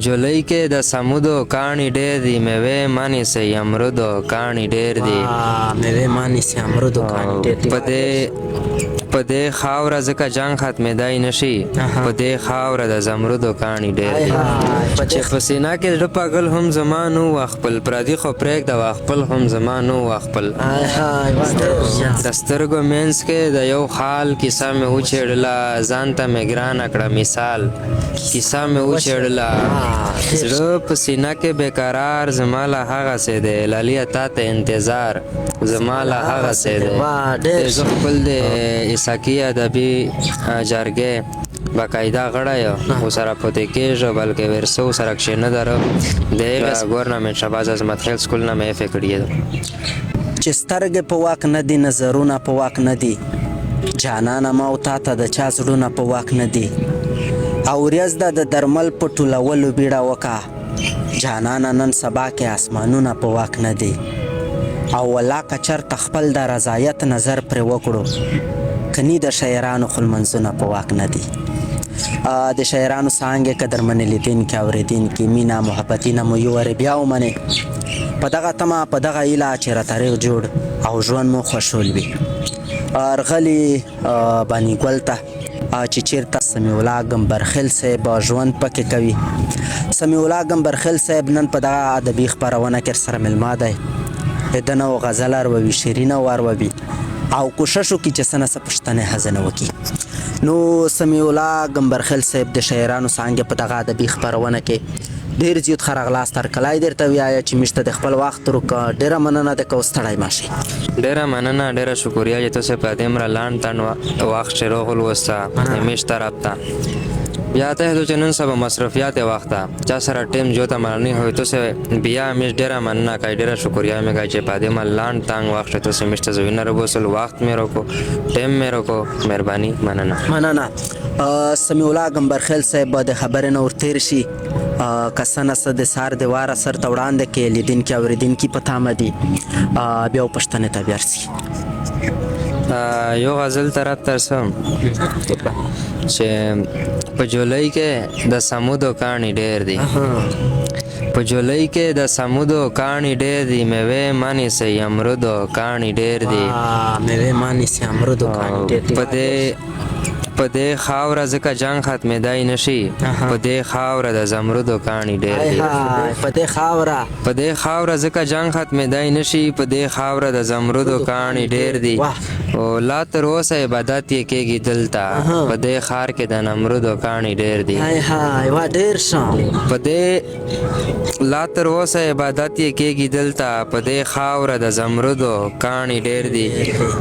جولۍ کې د سمودو کاڼي ډېر دي، مېوې مه نیسئ امرودو کاڼي ډېر دي. مېوې مه نیسئ امرودو کاڼي ډېر دي. په دې خاوره ځکه جنګ ختمېدای نه شي، په دې خاوره د زمرودو کاڼي ډېر دي. چې په سینه کې زړه پاګل هم زما نو خپل پردي خو پرېږده وا خپل هم زما نو خپل. د سترګو منځ کې د یو خال کیسه مې وچېړله، ځان ته مې ګرانه کړه مثال کیسه مې وچېړله. زړه په سینه کې بېقرار زما له هغسې دی، لالیه تا ته انتظار زما له هغسې دی. زه خپل د عیساکي ادبي جرګې باقاعده غړی یم، ورسره پاتې کېږم، بلکې ورسه ورسره کښې نه درم. د ګورنمنټ شهباز عظمت خیل سکول نه مې اف اې کړې ده. چې سترګې په واک نه دي، نظرونه په واک نه دي، جانانه ما او تا ته د چا زړونه په واک نه دي. او ورځ ده د درمل په ټولولو بیړه وکا، جانانه نن سبا کې اسمانونه په واک نه دي. او ولا که چرته خپل د رضایت نظر پرې وکړو، کني د شاعرانو خو لمنځونه په واک نه دي. د شاعرانو څانګې قدرمنې لیدونکي اورېدونکي، مینه محبتینه مو یو وارې بیا ومنئ، په دغه تمه په دغه هیله چې را تاریخ جوړ او ژوند مو خوشحال وي. ارغلي بني ګل ته چې چیرته سمیع الله ګمبرخیل صاحب ژوند پکې کوي. سمیع الله ګمبرخیل صاحب نن په دغه ادبي خپرونه کې سره مېلمه دی. د ده نه غزل ارووي، شعرونه وارووي او کوشش وکړي چې څه نه څه پوښتنې هځنه وکړي. نو سمیع الله ګمبرخیل صاحب د شاعرانو څانګې په دغه ادبي خپرونه کې ډېر زیات ښه راغلاست هرکلی درته ویایه چې موږ ته د خپل وخت روکه. ډېره مننه د کو، ستړی مه شئ. ډېره مننه، ډېره شکریه چې تاسو په دې مره لنډ تن وخت چې روغل وسته همیش طرف ته. بیا ته چې نن سبا مصرفیات وخته چا سره ټیم جو ته ملنی هوی، تاسو بیا همیش ډېره مننه کوي، ډېره شکریه مې کوي چې په دې مره لنډ تنګ وخت چې تاسو همیش ته زوینه روبوسل، وخت مې روکو، ټیم مې روکو. مهرباني، مننه. مننه. سمیع الله ګمبرخیل صاحب د خبرې نه ورتېر شي، که څه نه څه د سهار د واره سر ته وړاندې کې لیدونکي اورېدونکي په تمه دي، بیا پوښتنې ته بیا رسي. یو غزل طرف ته رسم چې په جولۍ کې د سمودو کاڼي ډېر دي، په جولۍ کې د سمودو کاڼي ډېر دي، مېوې مه نیسئ امرودو کاڼي ډېر دي. مېوې مه نیسئ امرودو کاڼي ډېر دي. په دې خاوره ځکه جنګ ختمېدای نه شي، په دې خاوره د زمرودو کاڼي ډېر دي. په دې خاوره، په دې خاوره ځکه جنګ ختمېدای نه شي، په دې خاوره د زمرودو کاڼي ډېر دي. او لا تر اوسه عبادت یې کېږي دلته، په دې ښار کې د نمرودو کاڼي ډېر دي. ډېر ښه. په دې لا تر اوسه عبادت یې کېږي دلته، په دې خاوره د زمرودو کاڼي ډېر دي.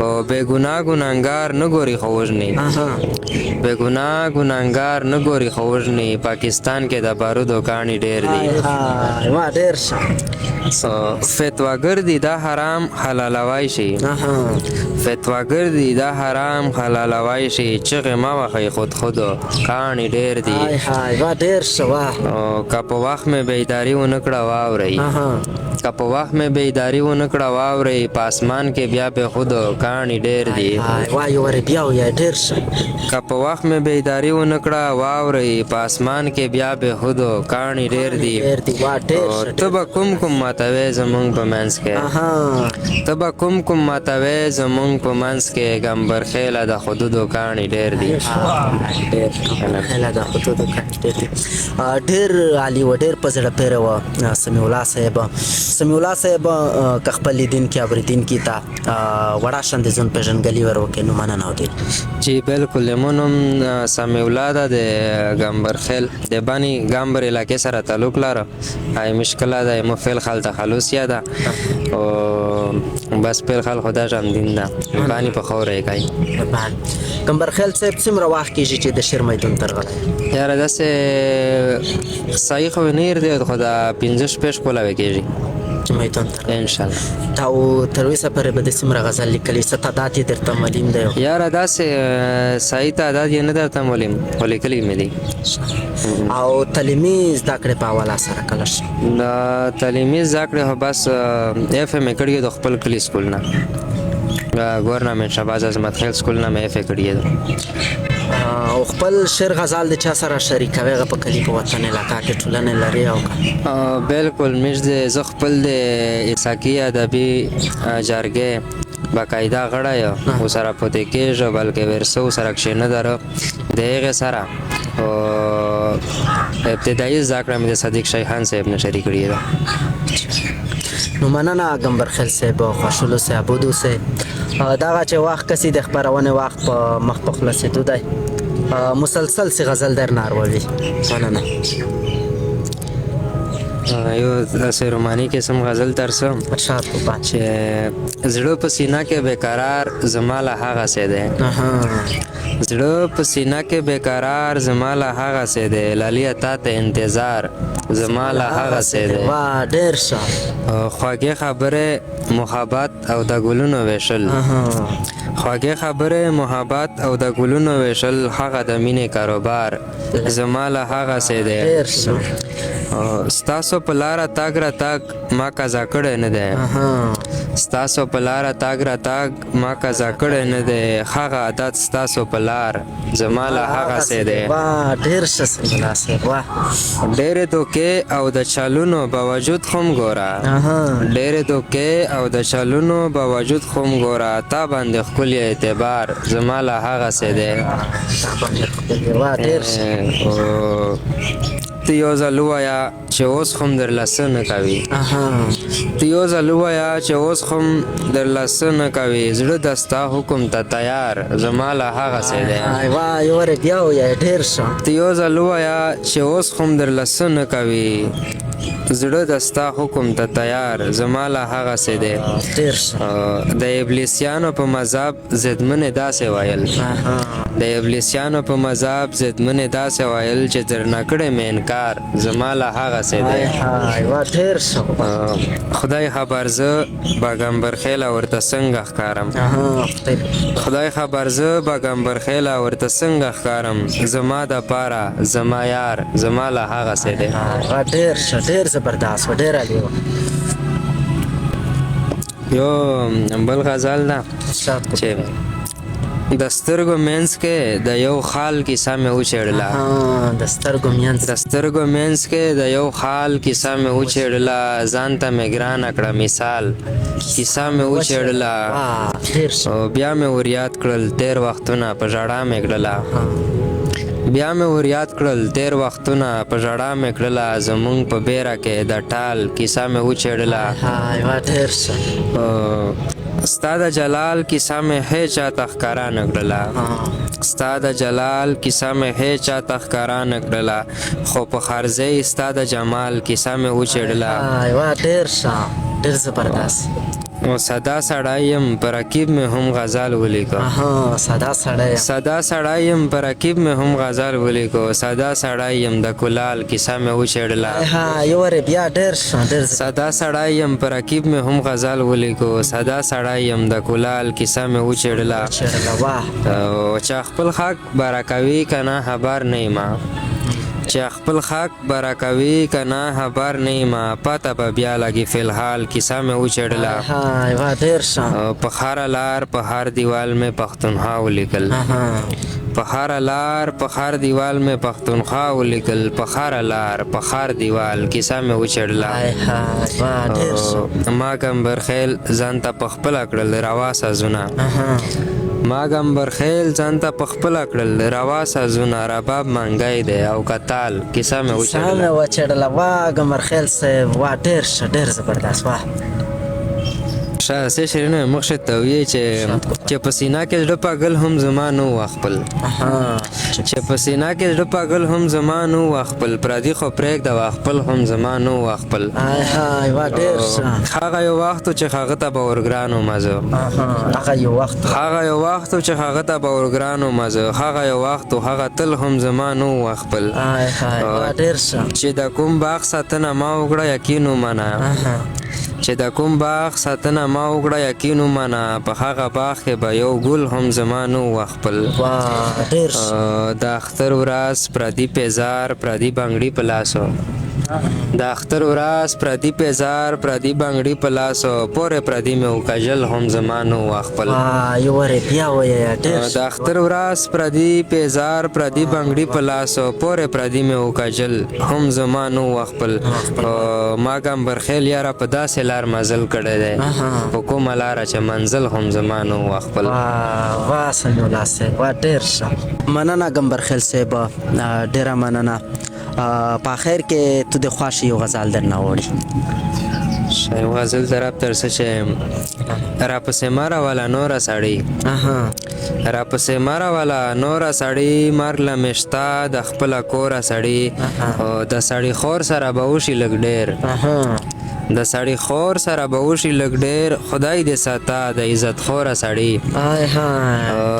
او بې ګناه ګناهګار نه ګوري خو وژني، بې ګناه ګناهګار نه ګوري خو وژني، پاکستان کې د بارودو کاڼي ډېر دي. ډېر ښه. فتواګر دي دا حرام حلالوای شي، فتواګر دي دا حرام حلالوای شي، چغې مه وهئ خود خود کاڼي ډېر دي. ډېر ښه. که په وخت مې بیداري ونه کړه واورئ، که په وخت مې بیداري ونه کړه واورئ، په اسمان کې بیا بې خودو کاڼي ډېر دي. ډېر ښه. که په وخت مې بیداري ونه کړه واورئ، په اسمان کې بیا بې خودو کاڼي ډېر دي. ته به کوم کوم ماتوې زمونږ په منځ کې، ته به کوم کوم ماتوې زمونږ په منځ کې، ګمبرخېله د حدودو کاڼي ډېر دي. ګمبرخېله د حدودو کاڼي ډېر دي. ډېر عالي و، ډېر په زړه پورې و سمیع الله صاحب. سمیع الله صاحب که خپل لیدونکي اورېدونکي ته وړه شان د ځون پېژندګلي ور وکړي نو مننه وکړي. جی بالکل، زموږ نوم سمیع الله ده، د ګمبرخېل د بني ګمبر علاقې سره تعلق لره. ای مشکله ده مو فعل خال تخلص یا ده او بس فعل خال خدا جام دین ده بانی په خوره یې کوي. ګمبرخېل صاحب څومره وخت کېږي چې د شعر میدان ته راغلی؟ یاره داسې صحیح خو نه دی، خو دا 65 کاله به کېږي چې میدان ته راغلی. انشاءالله. او تر اوسه پورې به د څومره غزل لیکلی، څه تعداد یې درته معلوم دی؟ یاره داسې صحیح تعداد یې نه درته معلوم، خو لیکلي مې دي. او تعلیمي زده کړې په حواله سره کله شي؟ د تعلیمي زده کړې خو بس اف مې کړې د خپل کلي سکول نه، ګورنمنټ شهباز عظمت خیل سکول نه مې اف کړې ده. او خپل شعر غزل د چا سره شریکوي هغه په کلي په وطن علاقه کې ټولنه لري او بالکل مش د زه خپل د عیساقي ادبي جرګې باقاعده غړی یم، ورسره پاتې کېږم، بلکې ورسه ورسره کښې نه درم د هغې سره. ابتدایي زده کړه مې د صدیق شیخان صاحب نه شریک کړې ده. نو مننه ګمبرخیل صاحب، خوشحال اوسئ، ابود اوسئ. دغه چې وخت کسي د خپرونې وخت په مخ په خلاصېدو دی، مسلسل سي غزل در ناروي. مننه. یو داسې روماني قسم غزل ترسم ارشاد وکړه. چې زړه په سینه کې بېقرار زما له هغسې دی، زړه په سینه کې بېقرار زما له هغسې دی، لالیه تا ته انتظار زما له هغسې دی. واه ډېر ښه. خواږې خبرې محبت او د ګلونو ویشل، خواږې خبرې محبت او د ګلونو ویشل، هغه د مینې کاروبار زما له هغسې دی. ډېر ښه. ستاسو په لاره تګ راتګ ما قضا کړی نه دی، ستاسو په لاره تګ راتګ ما قضا کړی نه دی، هغه عادت ستاسو په لار زما له هغسې دی. واه ډېر ښه سمبلا صاحب، واه. ډېرې دوکې او د چلونو باوجود هم ګوره، ډېرې دوکې او د چلونو باوجود هم ګوره، تا باندې ښکلی اعتبار زما له هغسې دی. تا باندې ښکلی، واه ډېر ښه. ته یو ځل ووایه چې اوس هم درله څه نه کوي، ته یو ځل ووایه چې اوس هم درله څه نه کوي، زړه د ستا حکم ته تیار زما له هغسې دی. واه یو وارې بیا ووایه، ډېر ښه. ته یو ځل ووایه چې اوس هم درله څه نه کوي، زړه د ستا حکم ته تیار زما له هغسې دی. ډېر ښه. د ابلیسیانو په مذهب زدمنې داسې ویل، د ابلیسیانو په مذهب زدمنې داسې ویل چې درنه کړی مې انکار زما له هغسې دی. واه ډېر ښه. خدای خبر زه به ګمبرخېله ورته څنګه ښکارم، خدای خبر زه به ګمبرخېله ورته څنګه ښکارم، زما د پاره زما یار زما له هغسې دی. واه ډېر ښه، ډېر زبردست و، ډېر عالي و. یو بل غزل ده چې د سترګو منځ کې د یو خال کیسه مې وچېړله، د سترګو منځ، د سترګو منځ کې د یو خال کیسه مې وچېړله، ځان ته مې ګرانه کړه مثال کیسه مې وچېړله، بیا مې وریاد کړل تېر وختونه په ژړا مې کړله، بیا مې وریاد کړل تېر وختونه په ژړا مې کړله، زمونږ په بیره کې د ټال کیسه مې وچېړله. ډېر ښه. ستا د جلال کیسه مې هېچا ته ښکاره نه کړله، ستا د جلال کیسه مې هېچا ته ښکاره نه کړله، خو په خرځۍ ستا د جمال کیسه مې وچېړله. واه ډېر ښه، ډېر زبردست. ساده سړی یم په رقیب مې هم غزل ولیکو، ساده سړی یم، ساده سړی یم په رقیب مې هم غزل ولیکو، ساده سړی یم د کلال کیسه مې وچېړله. یو وارې بیا، ډېر ښه، ډېر. ساده سړی یم په رقیب مې هم غزل ولیکو، ساده سړی یم د کلال کیسه مې وچېړله. واه. چا خپل حق برکوي که نه خبر نه یمه، چې خپل خاک برکوي که نه خبر نه یمه، پته به بیا لګي فلحال کیسه مې وچېړله. واه ډېر ښه. په هره لار په هر دیوال مې پښتونخوا ولیکل، په هره لار په هر دیوال مې پښتونخوا ولیکل، په هره لار په هر دیوال کیسه مې وچېړله. ما ګمبرخیل ځان ته په خپله کړل روا سازونه، ما ګمبرخیل ځان ته په خپله کړل روا سازونه، رباب منګی دی او کتال کیسه مې وچېړله. کیسه مې وچېړله. واه ګمبرخیل صاحب، واه ډېر ښه، ډېر زبردست. واه ښه. څه شعرونه مې مخې ته ویې چې په سینه کې زړه پاګل هم زما نه و خپل، چې په سینه کې زړه پاګل هم زما نه و خپل، پردي خو پرېږده وه خپل هم زما نه و خپل. واه ډېر ښه. هغه یو وخت چې هغه ته به ورګران وم زه، هغه یو وخت، هغه یو وخت چې هغه ته به ورګران وم زه، هغه یو وخت هغه تل هم زما نه و خپل. واه ډېر ښه. چې د کوم باغ ساتنه ما وکړه یقین ومنه، چې د کوم باغ ساتنه ما وکړه یقین ومنه، په هغه باغ کې به یو ګل هم زما نه و خپل. واه ډېر ښه. د اختر ورځ پردي پیزار پردي بنګړي په لاسو، د اختر ورځ پردي پیزار پردي بنګړي په لاس پورې پردي مې وکژل هم زما نو خپل. یو وارې بیا وایه ډېر. د اختر ورځ پردي پیزار پردي بنګړي په لاس پورې پردي مې وکژل هم زما نو خپل. ما ګمبرخیل یاره په داسې لار مزل کړی دی، په کومه لاره چې منزل هم زما نو خپل. واه واه سمیع الله صاحب، واه ډېر ښه. مننه ګمبرخیل صاحب، ډېره مننه. په اخر کې ته د خوښې یو غزل درنه وړي. یو غزل درب تر څه چې راپسې مه راوله نوره سړی، راپسې مه راوله نوره سړی، مرګ له مې شته د خپله کوره سړي، د سړي خور سره به وشي لږ ډېر، د سړي خور سره به وشي لږ ډېر، خدای دې ساته د عزت خوره سړي.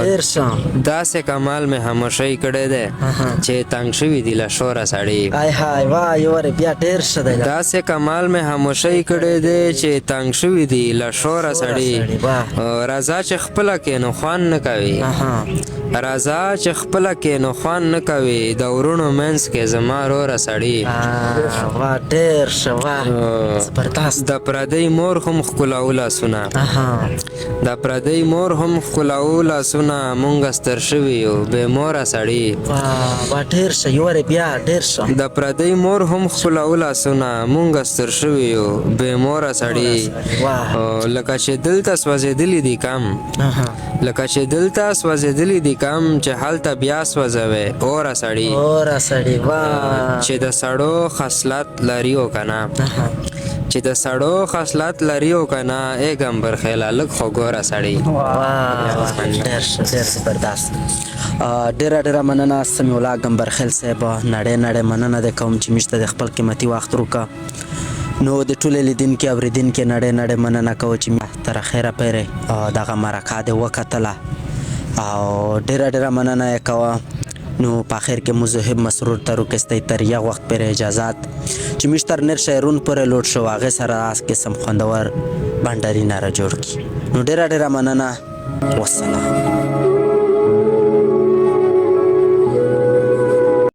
ډېر ښه. داسې کمال مې خاموشۍ کړی دی چې تنګ شوي دي له شوره سړي. آی های واه یو وارې بیا، ډېر ښه دی. داسې کمال مې خاموشۍ کړی دی چې تنګ شوي دي له شوره سړي. راځه چې خپله کې نو خوان نه کوي، راځه چې خپله کې نو خوان نه کوي، د وروڼو منځ کې زما روره سړي. واه ډېر ښه، واه زبردست. د پردۍ مور هم ښکلاو لاسونه، د پردۍ مور هم ښکلاو لاسونه، مونږ ستر شوي یو بې موره سړي. واه ډېر ښه، یو وارې بیا، ډېر ښه. د پردۍ مور هم ښکلاو لاسونه، مونږ ستر شوي یو بې موره سړي. لکه چې دلته سوځېدلي دي کم، لکه چې دلته سوځېدلي دي کم، چې هلته بیا سوځوي اوره سړي. اوره سړي، واه. چې د سړو خصلت لري او که نه، چې د سړو خصلت لري او که نه، ای ګمبرخېله لږ خو ګوره سړي. واه ډېر ښه، ډېر زبردست. ډېره ډېره مننه سمیع الله ګمبرخیل صاحب، نړۍ نړۍ مننه د کوم چې موږ ته د خپل قیمتي وخت روکه. نو د ټولې لیدونکي اورېدونکي نړۍ نړۍ مننه کوو چې تر اخره پورې دغه مرکه دې وکتله او ډېره ډېره مننه یې کوه. نو په اخر کې مو زهیب مسرور ته روکستئ تر یو وخت پورې اجازت چې موږ تر نر شعرون پورې لوټ شو، هغې سره راس قسم خوندور بنډاري نه را جوړ کړي. نو ډېره ډېره مننه، والسلام.